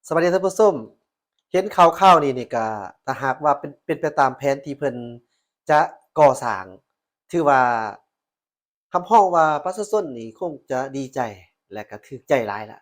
ສະບາຍດີທ່ານຜູ້ຊົມ, ເຫັນຂ່າວໆນີ້ນີ້ກະ ຖ້າຫາກວ່າເປັນ ເປັນໄປຕາມແຜນທີ່ເພິ່ນຈະກໍ່ສ້າງ ຖືວ່າຮັບຮອງວ່າປະຊາຊົນນີ້ຄົງຈະດີໃຈ ແລະກະຖືກໃຈຫຼາຍລະ.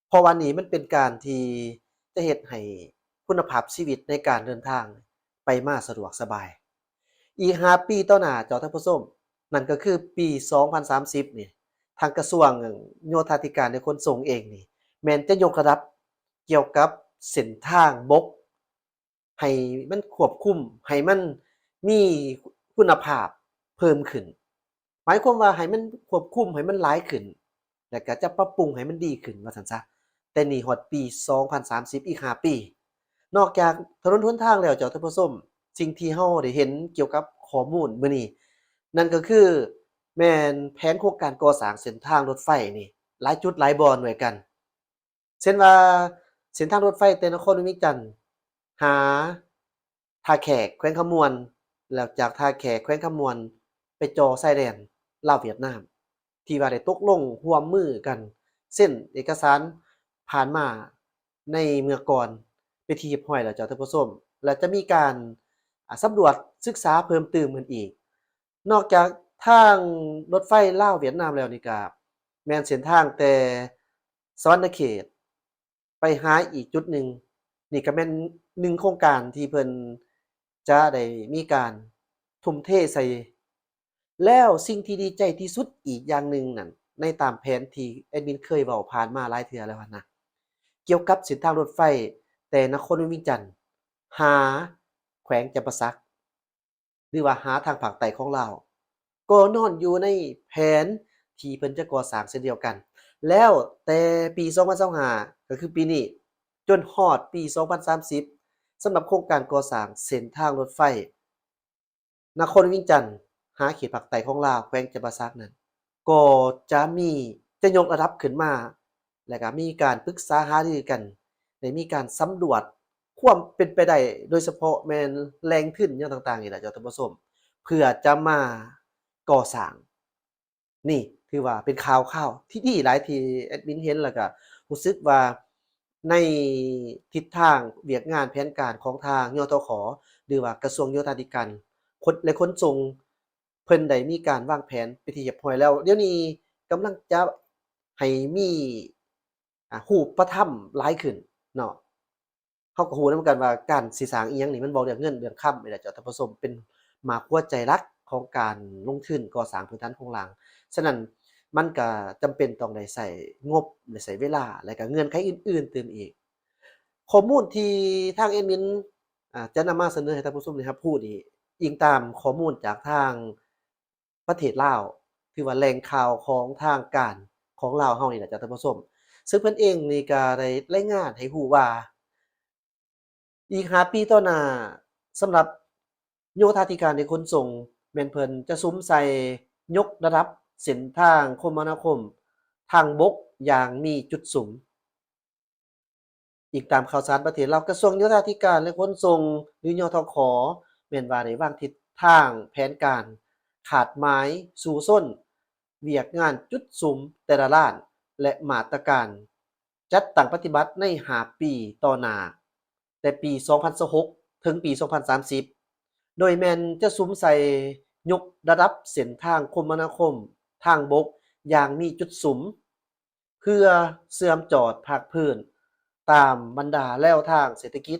ເພາະວ່ານີ້ມັນເປັນການທີ່ຈະເຮັດໃຫ້ຄຸນນະພາບຊີວິດໃນການເດີນທາງໄປມາສະດວກສະບາຍ. ອີກຫ້າປີຕໍ່ໜ້າເຈົ້າທ່ານຜູ້ຊົມ, ນັ້ນກໍຄືປີສອງພັນສາມສິບນີ້ ທາງກະຊວງໂຍທາທິການ ແລະ ຂົນສົ່ງເອງນີ້ ແມ່ນຈະຍົກລະດັບກ່ຽວກັບເສັ້ນທາງບົກ ໃຫ້ມັນຄວບຄຸມ ໃຫ້ມັນມີຄຸນນະພາບເພີ່ມຂຶ້ນ. ໝາຍຄວາມວ່າໃຫ້ມັນຄວບຄຸມໃຫ້ມັນຫຼາຍຂຶ້ນ ແລ້ວກະຈະປັບປຸງໃຫ້ມັນດີຂຶ້ນວ່າຊັ້ນຊະ. ແຕ່ນີ້ຮອດປີສອງພັນສາມສິບ ອີກຫ້າປີ. ນອກຈາກຖະໜົນຫົນທາງແລ້ວເຈົ້າທ່ານຜູ້ຊົມ, ສິ່ງທີ່ເຮົາໄດ້ເຫັນກ່ຽວກັບຂໍ້ມູນມື້ນີ້ ນັ້ນກໍຄືແມ່ນແຜນໂຄງການກໍ່ສ້າງເສັ້ນທາງລົດໄຟນີ້ ຫຼາຍຈຸດຫຼາຍບ່ອນດ້ວຍກັນ. ເຊັ່ນວ່າ ເສັ້ນທາງລົດໄຟແຕ່ນະຄອນຫຼວງວຽງຈັນຫາທ່າແຂກ ແຂວງຄຳມ່ວນ, ແລ້ວຈາກທ່າແຂກ ແຂວງຄຳມ່ວນ ໄປຕໍ່ຊາຍແດນລາວຫວຽດນາມ ທີ່ວ່າໄດ້ຕົກລົງຮ່ວມມືກັນ ເຊັນເອກະສານຜ່ານມາໃນເມື່ອກ່ອນເປັນທີ່ຮຽບຮ້ອຍແລ້ວເຈົ້າທ່ານຜູ້ຊົມ, ແລະ ຈະມີການ ອາ ສຳຫຼວດສຶກສາເພີ່ມຕື່ມຂຶ້ນອີກ. ນອກຈາກທາງລົດໄຟລາວຫວຽດນາມແລ້ວນີ້ກະແມ່ນເສັ້ນທາງແຕ່ສະຫວັນນະເຂດໄປຫາອີກຈຸດໜຶ່ງ, ນີ້ກະແມ່ນໜຶ່ງໂຄງການທີ່ເພິ່ນຈະໄດ້ມີການທຸ່ມເທໃສ່. ແລ້ວສິ່ງທີ່ດີໃຈທີ່ສຸດອີກຢ່າງໜຶ່ງນັ້ນ ໃນຕາມແຜນທີ່ແອດມິນເຄີຍເວົ້າຜ່ານມາຫຼາຍເທື່ອແລ້ວຫັ້ນນະ ກ່ຽວກັບເສັ້ນທາງລົດໄຟແຕ່ນະຄອນຫຼວງວຽງຈັນຫາແຂວງຈຳປາສັກ ຫຼືວ່າຫາທາງພາກໃຕ້ຂອງລາວ ກໍນອນຢູ່ໃນແຜນທີ່ເພິ່ນຈະກໍ່ສ້າງເຊັ່ນດຽວກັນ. ແລ້ວແຕ່ປີສອງພັນຊາວຫ້າ ກໍຄືປີນີ້ ຈົນຮອດປີສອງພັນສາມສິບ ສຳລັບໂຄງການກໍ່ສ້າງເສັ້ນທາງລົດໄຟນະຄອນວຽງຈັນຫາເຂດພາກໃຕ້ຂອງລາວ ແຂວງຈຳປາສັກນັ້ນ ກໍຈະມີ ຈະຍົກລະດັບຂຶ້ນມາ ແລ້ວກະມີການປຶກສາຫາລືກັນ, ໄດ້ມີການສຳຫຼວດຄວາມເປັນໄປໄດ້ ໂດຍສະເພາະແມ່ນແຫຼ່ງທຶນຫຍັງຕ່າງໆນີ້ແຫຼະເຈົ້າທ່ານຜູ້ຊົມ ເພື່ອຈະມາກໍ່ສ້າງ. ນີ້ຖືວ່າເປັນຂ່າວຄາວທີ່ດີຫຼາຍທີ່ແອດມິນເຫັນ ແລ້ວກະຮູ້ສຶກວ່າໃນທິດທາງວຽກງານແຜນການຂອງທາງ ຍທຂ ຫຼືວ່າກະຊວງໂຍທາທິການ ຂົນ ແລະ ຂົນສົ່ງ ເພິ່ນໄດ້ມີການວາງແຜນເປັນທີ່ຮຽບຮ້ອຍແລ້ວ. ດຽວນີ້ກຳລັງຈະໃຫ້ມີ ອາ ຮູບປະທຳຫຼາຍຂຶ້ນເນາະ. ເຮົາກໍຮູ້ນຳກັນວ່າການຊິສ້າງອີ່ຫຍັງນີ້ ມັນເວົ້າເລື່ອງເງິນເລື່ອງຄຳນີ້ແຫຼະເຈົ້າທ່ານຜູ້ຊົມ, ເປັນໝາກຫົວໃຈຫຼັກຂອງການລົງທຶນກໍ່ສ້າງພື້ນຖານໂຄງລ່າງ. ສະນັ້ນ ມັນກະຈຳເປັນຕ້ອງໄດ້ໃຊ້ງົບ ໄດ້ໃຊ້ເວລາ ແລະກະເງື່ອນໄຂອື່ນໆຕື່ມອີກ. ຂໍ້ມູນທີ່ທາງແອດມິນ ອາ ຈະນຳມາສະເໜີໃຫ້ທ່ານຜູ້ຊົມໄດ້ຮັບຮູ້ນີ້ ອີງຕາມຂໍ້ມູນຈາກທາງປະເທດລາວ, ຖືວ່າແຫຼ່ງຂ່າວຂອງທາງການຂອງລາວເຮົານີ້ແຫຼະເຈົ້າທ່ານຜູ້ຊົມ. ເຊິ່ງເພິ່ນເອງນີ້ກໍໄດ້ລາຍງານໃຫ້ຮູ້ວ່າ ອີກຫ້າປີຕໍ່ໜ້າ ສຳລັບໂຍທາທິການ ແລະ ຂົນສົ່ງ ແມ່ນເພິ່ນຈະສຸມໃສ່ຍົກລະດັບເສັ້ນທາງຄົມມະນາຄົມທາງບົກຢ່າງມີຈຸດສຸມ. ອີງຕາມຂ່າວສານປະເທດລາວ, ກະຊວງໂຍທາທິການ ແລະ ຂົນສົ່ງ ຫຼື ຍທຂ ແມ່ນວ່າໄດ້ວາງທິດທາງແຜນການ ຄາດໝາຍສູ້ຊົນ ວຽກງານຈຸດສຸມແຕ່ລະດ້ານ ແລະ ມາດຕະການຈັດຕັ້ງປະຕິບັດໃນຫ້າປີຕໍ່ໜ້າ ແຕ່ປີສອງພັນຊາວຫົກ ເຖິງປີສອງພັນສາມສິບ ໂດຍແມ່ນຈະສຸມໃສ່ຍົກລະດັບເສັ້ນທາງຄົມມະນາຄົມທາງບົກຢ່າງມີຈຸດສຸມ ເພື່ອເຊື່ອມຈອດພາກພື້ນຕາມບັນດາແລວທາງເສດຖະກິດ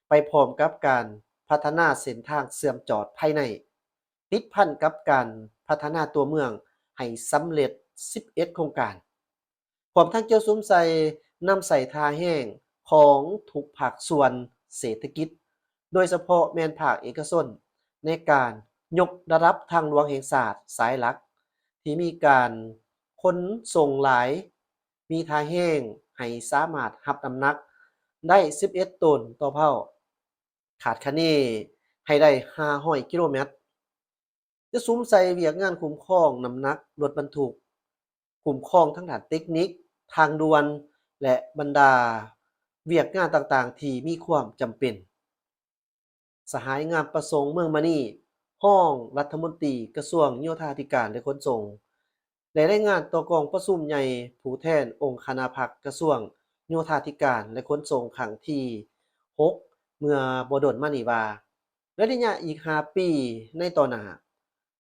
ໄປພ້ອມກັບການພັດທະນາເສັ້ນທາງເຊື່ອມຈອດພາຍໃນ ຕິດພັນກັບການພັດທະນາຕົວເມືອງໃຫ້ສຳເລັດສິບເອັດໂຄງການ, ພ້ອມທັງຈະສຸມໃສ່ນຳໃຊ້ທ່າແຮງຂອງທຸກພາກສ່ວນເສດຖະກິດ, ໂດຍສະເພາະແມ່ນພາກເອກະຊົນ ໃນການຍົກລະດັບທາງຫຼວງແຫ່ງຊາດສາຍຫຼັກ ທີ່ມີການຂົນສົ່ງຫຼາຍ, ມີທ່າແຮງໃຫ້ສາມາດຮັບນ້ຳໜັກໄດ້ສິບເອັດໂຕນຕໍ່ເພົ້າ, ຄາດຄະເນໃຫ້ໄດ້ຫ້າຮ້ອຍກິໂລແມັດ. ຈະສຸມໃສ່ວຽກງານຄຸ້ມຄອງນ້ຳໜັກລົດບັນທຸກ, ຄຸ້ມຄອງທາງດ້ານເຕັກນິກ, ທາງດ່ວນ ແລະ ບັນດາວຽກງານຕ່າງໆທີ່ມີຄວາມຈຳເປັນ. ສະຫາຍ ງາມປະສົງ ເມືອງມະນີ, ຮອງລັດຖະມົນຕີກະຊວງໂຍທາທິການ ແລະ ຂົນສົ່ງ ໄດ້ລາຍງານຕໍ່ກອງປະຊຸມໃຫຍ່ຜູ້ແທນອົງຄະນະພັກກະຊວງ ໂຍທາທິການ ແລະ ຂົນສົ່ງຄັ້ງທີຫົກ ເມື່ອບໍ່ດົນມານີ້ວ່າ ໃນໄລຍະອີກຫ້າປີໃນຕໍ່ໜ້າ,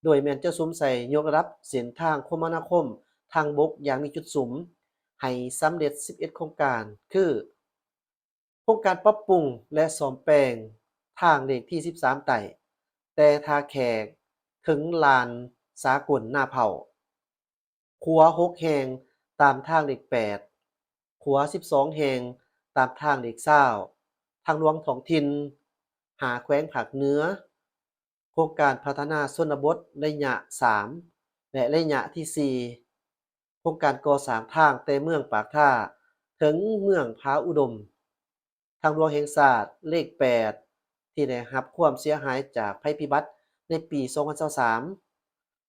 ໂດຍແມ່ນຈະສຸມໃສ່ຍົກລະດັບເສັ້ນທາງຄົມມະນາຄົມທາງບົກຢ່າງມີຈຸດສຸມໃຫ້ສຳເລັດສິບເອັດໂຄງການ ຄື ໂຄງການປັບປຸງ ແລະ ສ້ອມແປງທາງເລກທີສິບສາມໃຕ້ ແຕ່ທ່າແຂກເຖິງລານສາກົນນາເພົາ, ຂົວຫົກແຫ່ງຕາມທາງເລກແປດ, ຂົວສິບສອງແຫ່ງຕາມທາງເລກຊາວ, ທາງຫຼວງທ້ອງຖິ່ນຫ້າແຂວງພາກເໜືອ, ໂຄງການພັດທະນາຊົນນະບົດໄລຍະສາມ ແລະ ໄລຍະທີສີ່, ໂຄງການກໍ່ສ້າງທາງແຕ່ເມືອງປາກທາເຖິງເມືອງຜາອຸດົມ, ທາງຫຼວງແຫ່ງຊາດເລກແປດ ທີ່ໄດ້ຮັບຄວາມເສຍຫາຍຈາກໄພພິບັດໃນປີສອງພັນຊາວສາມ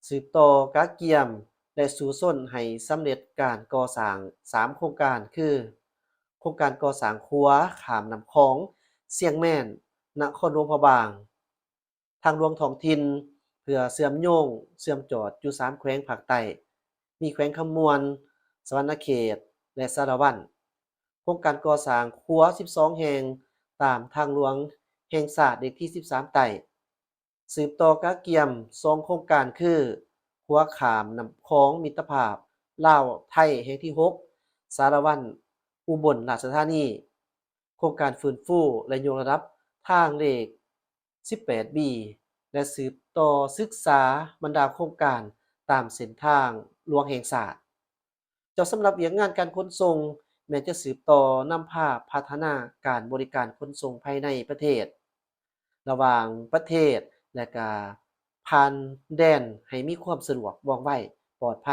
ສືບຕໍ່ກະກຽມ ແລະ ສູ້ຊົນໃຫ້ສຳເລັດການກໍ່ສ້າງສາມໂຄງການ ຄື ໂຄງການກໍ່ສ້າງຂົວຂ້າມນ້ຳຂອງຊຽງແມນ ນະຄອນຫຼວງພະບາງ, ທາງຫຼວງທ້ອງຖິ່ນ ເພື່ອເຊື່ອມໂຍງ ເຊື່ອມຈອດຢູ່ສາມແຂວງພາກໃຕ້ ມີແຂວງຄຳມ່ວນ, ສະຫວັນນະເຂດ ແລະ ສາລະວັນ, ໂຄງການກໍ່ສ້າງຂົວສິບສອງແຫ່ງຕາມທາງຫຼວງແຫ່ງຊາດເລກທີສິບສາມໃຕ້, ສືບຕໍ່ກະກຽມສອງໂຄງການຄື ຂົວຂ້າມນ້ຳຂອງມິດຕະພາບລາວ-ໄທແຫ່ງທີຫົກ ສາລະວັນອຸບົນລາຊະທານີ, ໂຄງການຟື້ນຟູ ແລະ ຍົກລະດັບທາງເລກສິບແປດບີ ແລະ ສືບຕໍ່ສຶກສາບັນດາໂຄງການຕາມເສັ້ນທາງຫຼວງແຫ່ງຊາດ. ເຈົ້າ, ສຳລັບວຽກງານການຂົນສົ່ງ ແມ່ນຈະສືບຕໍ່ນຳພາພັດທະນາການບໍລິການຂົນສົ່ງພາຍໃນປະເທດ ລະຫວ່າງປະເທດ ແລະ ກະຜ່ານແດນໃຫ້ມີຄວາມສະດວກ, ວ່ອງໄວ, ປອດໄພ,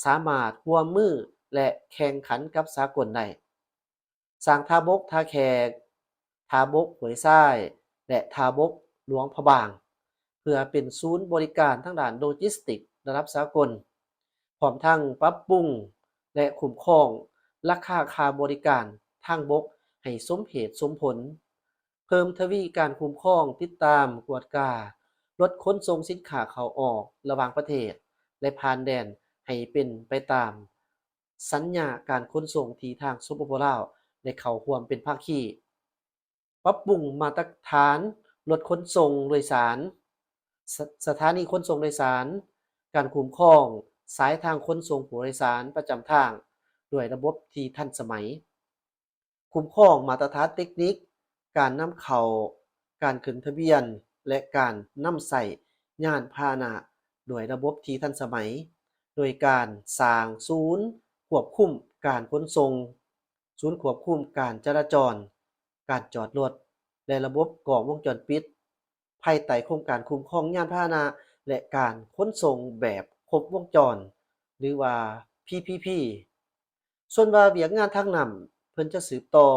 ສາມາດຮ່ວມມື ແລະ ແຂ່ງຂັນກັບສາກົນໄດ້. ສ້າງທ່າບົກທ່າແຂກ, ທ່າບົກຫ້ວຍຊາຍ ແລະ ທ່າບົກຫຼວງພະບາງ ເພື່ອເປັນສູນບໍລິການທາງດ້ານໂລຈິສຕິກລະດັບສາກົນ, ພ້ອມທັງປັບປຸງ ແລະ ຄຸ້ມຄອງລາຄາຄ່າບໍລິການທາງບົກໃຫ້ສົມເຫດສົມຜົນ, ເພີ່ມທະວີການຄຸ້ມຄອງ, ຕິດຕາມ, ກວດກາລົດຂົນສົ່ງສິນຄ້າເຂົ້າອອກລະຫວ່າງປະເທດ ແລະ ຜ່ານແດນໃຫ້ເປັນໄປຕາມ ສັນຍາການຂົນສົ່ງທີ່ທາງ ສປປ ລາວ ໄດ້ເຂົ້າຮ່ວມເປັນພາຄີ, ປັບປຸງມາດຕະຖານລົດຂົນສົ່ງໂດຍສານ, ສະ ສະຖານີຂົນສົ່ງໂດຍສານ, ການຄຸ້ມຄອງສາຍທາງຂົນສົ່ງຜູ້ໂດຍສານປະຈຳທາງດ້ວຍລະບົບທີ່ທັນສະໄໝ, ຄຸ້ມຄອງມາດຕະຖານເຕັກນິກການນຳເຂົ້າ, ການຂຶ້ນທະບຽນ ແລະ ການນຳໃຊ້ຍານພາຫະນະດ້ວຍລະບົບທີ່ທັນສະໄໝ, ໂດຍການສ້າງສູນຄວບຄຸມການຂົນສົ່ງ, ສູນຄວບຄຸມການຈະລາຈອນ, ການຈອດລົດ ແລະ ລະບົບກ້ອງວົງຈອນປິດ ພາຍໃຕ້ໂຄງການຄຸ້ມຄອງຍານພາຫະນະ ແລະ ການຂົນສົ່ງແບບຄົບວົງຈອນ ຫຼືວ່າ ພີພີພີ. ສ່ວນວ່າວຽກງານທາງນ້ຳ ເພິ່ນຈະສືບຕໍ່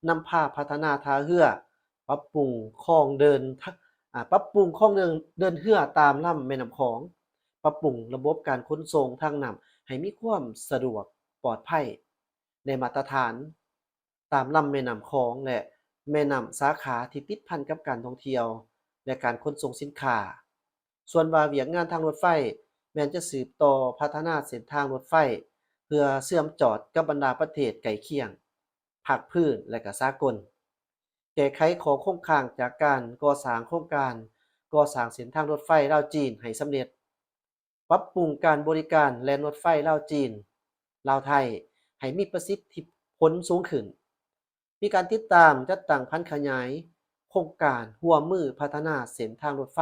ນຳພາພັດທະນາທ່າເຮືອ, ປັບປຸງຄອງເດີນ ອາ ປັບປຸງຄອງເດີນ ເດີນເຮືອຕາມລຳແມ່ນ້ຳຂອງ, ປັບປຸງລະບົບການຂົນສົ່ງທາງນ້ຳໃຫ້ມີຄວາມສະດວກ, ປອດໄພ, ໄດ້ມາດຕະຖານ ຕາມລຳແມ່ນ້ຳຂອງ ແລະ ແມ່ນ້ຳສາຂາທີ່ຕິດພັນກັບການທ່ອງທ່ຽວ ແລະ ການຂົນສົ່ງສິນຄ້າ. ສ່ວນວ່າວຽກງານທາງລົດໄຟ ແມ່ນຈະສືບຕໍ່ພັດທະນາເສັ້ນທາງລົດໄຟ ເພື່ອເຊື່ອມຈອດກັບບັນດາປະເທດໃກ້ຄຽງ, ພາກພື້ນ ແລະ ກະສາກົນ, ແກ້ໄຂຂໍ້ຄົງຄ້າງຈາກການກໍ່ສ້າງໂຄງການກໍ່ສ້າງເສັ້ນທາງລົດໄຟລາວ-ຈີນໃຫ້ສຳເລັດ, ປັບປຸງການບໍລິການແລ່ນລົດໄຟລາວ-ຈີນ, ລາວ-ໄທ ໃຫ້ມີປະສິດທິຜົນສູງຂຶ້ນ. ມີການຕິດຕາມຈັດຕັ້ງຜັນຂະຫຍາຍໂຄງການຮ່ວມມືພັດທະນາເສັ້ນທາງລົດໄຟ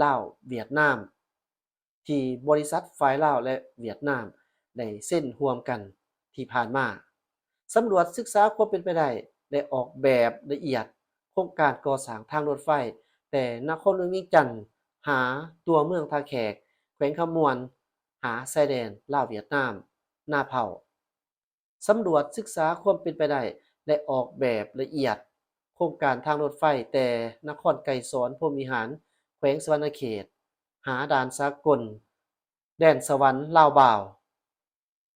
ລາວ-ຫວຽດນາມ ທີ່ບໍລິສັດຝ່າຍລາວ ແລະ ຫວຽດນາມ ໄດ້ເຊັນຮ່ວມກັນທີ່ຜ່ານມາ. ສຳຫຼວດສຶກສາຄວາມເປັນໄປໄດ້ ແລະ ອອກແບບລະອຽດໂຄງການກໍ່ສ້າງທາງລົດໄຟແຕ່ນະຄອນຫຼວງວຽງຈັນຫາຕົວເມືອງທ່າແຂກ ແຂວງຄຳມ່ວນ ຫາຊາຍແດນລາວ-ຫວຽດນາມ ນາເພົາ. ສຳຫຼວດສຶກສາຄວາມເປັນໄປໄດ້ ແລະ ອອກແບບລະອຽດໂຄງການທາງລົດໄຟແຕ່ນະຄອນໄກສອນ ພົມວິຫານ ແຂວງສະຫວັນນະເຂດ ຫາດ່ານສາກົນ ແດນສະຫວັນ ລາວບາວ.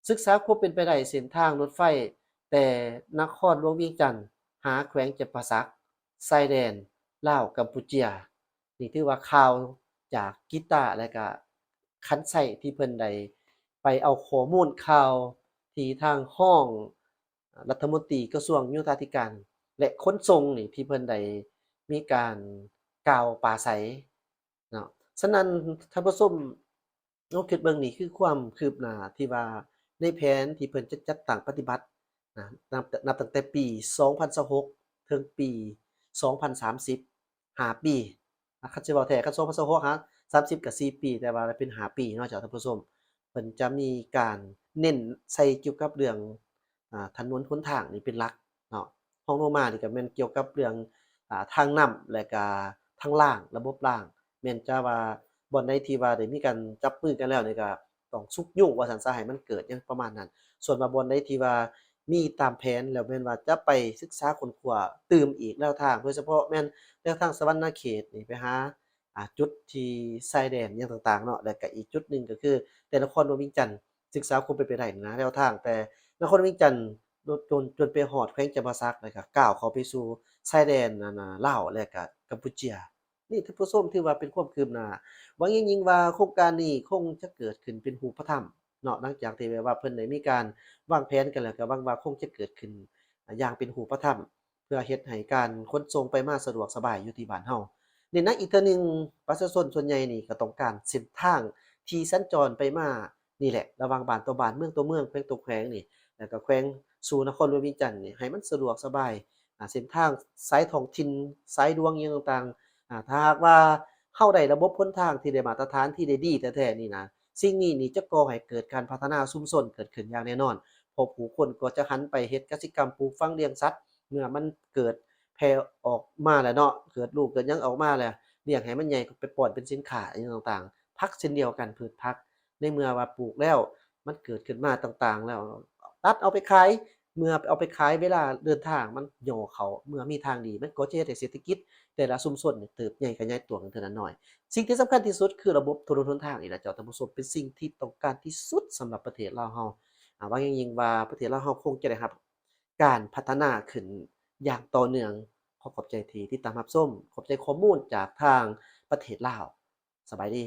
ສຶກສາຄວາມເປັນໄປໄດ້ເສັ້ນທາງລົດໄຟແຕ່ນະຄອນຫຼວງວຽງຈັນຫາແຂວງຈຳປາສັກ ຊາຍແດນລາວກຳປູເຈຍ. ນີ້ຖືວ່າຂ່າວຈາກກິດຕາ ແລະ ກະຂັນໄຊ ທີ່ເພິ່ນໄດ້ໄປເອົາຂໍ້ມູນຂ່າວທີ່ທາງຮອງ ລັດຖະມົນຕີກະຊວງໂຍທາທິການ ແລະ ຂົນສົ່ງນີ້ ທີ່ເພິ່ນໄດ້ມີການກ່າວປາໄສເນາະ. ສະນັ້ນ ທ່ານຜູ້ຊົມ ລອງຄິດເບິ່ງ ນີ້ຄືຄວາມຄືບໜ້າທີ່ວ່າໃນແຜນທີ່ເພິ່ນຈະຈັດຕັ້ງປະຕິບັດນະ ນັບ ນັບຕັ້ງແຕ່ປີສອງພັນຊາວຫົກ ເຖິງປີສອງພັນສາມສິບ ຫ້າປີ. ອາ ຄັນຊິເວົ້າແທ້ ຄັນສອງພັນຊາວຫົກຫາສາມສິບກໍສີ່ປີ ແຕ່ວ່າເປັນຫ້າປີເນາະເຈົ້າທ່ານຜູ້ຊົມ. ເພິ່ນຈະມີການເນັ້ນໃສ່ກ່ຽວກັບເລື່ອງ ອາ ຖະໜົນຫົນທາງນີ້ເປັນຫຼັກເນາະ. ຮອງລົງມານີ້ກໍແມ່ນກ່ຽວກັບເລື່ອງ ອາ ທາງນ້ຳ ແລະກະທາງລາງ ລະບົບລາງ ແມ່ນຈະວ່າບ່ອນໃດທີ່ວ່າໄດ້ມີການຈັບມືກັນແລ້ວນີ້ກໍຕ້ອງຊຸກຍູ້ວ່າຊັ້ນຊະ ໃຫ້ມັນເກີດຫຍັງປະມານນັ້ນ. ສ່ວນວ່າບ່ອນໃດທີ່ວ່າມີຕາມແຜນແລ້ວ ແມ່ນວ່າຈະໄປສຶກສາຄົ້ນຄວ້າຕື່ມອີກແນວທາງ ໂດຍສະເພາະແມ່ນແນວທາງສະຫວັນນະເຂດນີ້ໄປຫາ ອາ ຈຸດທີ່ຊາຍແດນຫຍັງຕ່າງໆເນາະ. ແລະກະອີກຈຸດໜຶ່ງກໍຄືແຕ່ນະຄອນຫຼວງວຽງຈັນ ສຶກສາຄວາມເປັນໄປໄດ້ນະ ແນວທາງແຕ່ນະຄອນຫຼວງວຽງຈັນ ຈົນ ຈົນໄປຮອດແຂວງຈຳປາສັກ ແລະກະກ້າວເຂົ້າໄປສູ່ຊາຍແດນ ອັນ ລາວ ແລະກະກຳປູເຈຍ. ນີ້ທ່ານຜູ້ຊົມ ຖືວ່າເປັນຄວາມຄືບໜ້າ. ຫວັງຢ່າງຍິ່ງວ່າໂຄງການນີ້ຄົງຈະເກີດຂຶ້ນເປັນຮູບປະທຳເນາະ. ຫຼັງຈາກທີ່ແບບວ່າເພິ່ນໄດ້ມີການວາງແຜນກັນແລ້ວ ກໍຫວັງວ່າຄົງຈະເກີດຂຶ້ນ ອາ ຢ່າງເປັນຮູບປະທຳ ເພື່ອເຮັດໃຫ້ການຂົນສົ່ງໄປມາສະດວກສະບາຍຢູ່ທີ່ບ້ານເຮົາ. ເນັ້ນໜັກອີກເທື່ອໜຶ່ງ, ປະຊາຊົນສ່ວນໃຫຍ່ນີ້ກໍຕ້ອງການເສັ້ນທາງທີ່ສັນຈອນໄປມານີ້ແຫຼະ ລະຫວ່າງບ້ານຕໍ່ບ້ານ, ເມືອງຕໍ່ເມືອງ, ແຂວງຕໍ່ແຂວງນີ້ ແລ້ວກໍແຂວງສູ່ນະຄອນຫຼວງວຽງຈັນນີ້ ໃຫ້ມັນສະດວກສະບາຍ. ອາ ເສັ້ນທາງສາຍທ້ອງຖິ່ນ, ສາຍຫຼວງ ອີ່ຫຍັງຕ່າງໆ ອາ ຖ້າຫາກວ່າເຮົາໄດ້ລະບົບຫົນທາງທີ່ໄດ້ມາດຕະຖານ ທີ່ໄດ້ດີແທ້ໆນີ້ນະ, ສິ່ງນີ້ນີ້ຈະກໍ່ໃຫ້ເກີດການພັດທະນາຊຸມຊົນເກີດຂຶ້ນຢ່າງແນ່ນອນ, ເພາະຜູ້ຄົນກໍຈະຫັນໄປເຮັດກະສິກຳ ປູກຝັງລ້ຽງສັດ. ເມື່ອມັນເກີດແຜ່ອອກມາແລ້ວເນາະ, ເກີດລູກເກີດຫຍັງອອກມາແລ້ວ, ລ້ຽງໃຫ້ມັນໃຫຍ່ກໍໄປປ້ອນເປັນສິນຄ້າອີ່ຫຍັງຕ່າງໆ. ຜັກເຊັ່ນດຽວກັນ, ພືດຜັກ ໃນເມື່ອວ່າປູກແລ້ວ ມັນເກີດຂຶ້ນມາຕ່າງໆແລ້ວ ຕັດເອົາໄປຂາຍ, ເມື່ອເອົາໄປຂາຍ ເວລາເດີນທາງມັນຫຍໍ້ເຂົ້າ, ເມື່ອມີທາງດີ ມັນກໍຈະເຮັດໃຫ້ເສດຖະກິດແຕ່ລະຊຸມຊົນນີ້ເຕີບໃຫຍ່ຂະຫຍາຍຕົວຂຶ້ນເທື່ອລະໜ້ອຍ. ສິ່ງທີ່ສຳຄັນທີ່ສຸດຄືລະບົບຖະໜົນຫົນທາງນີ້ລະເຈົ້າທ່ານຜູ້ຊົມ, ເປັນສິ່ງທີ່ຕ້ອງການທີ່ສຸດສຳລັບປະເທດລາວເຮົາ. ອາ ຫວັງຢ່າງຍິ່ງວ່າປະເທດລາວເຮົາຄົງຈະໄດ້ຮັບການພັດທະນາຂຶ້ນຢ່າງຕໍ່ເນື່ອງ. ຂໍຂອບໃຈທີ່ຕິດຕາມຮັບຊົມ, ຂອບໃຈຂໍ້ມູນຈາກທາງປະເທດລາວ. ສະບາຍດີ.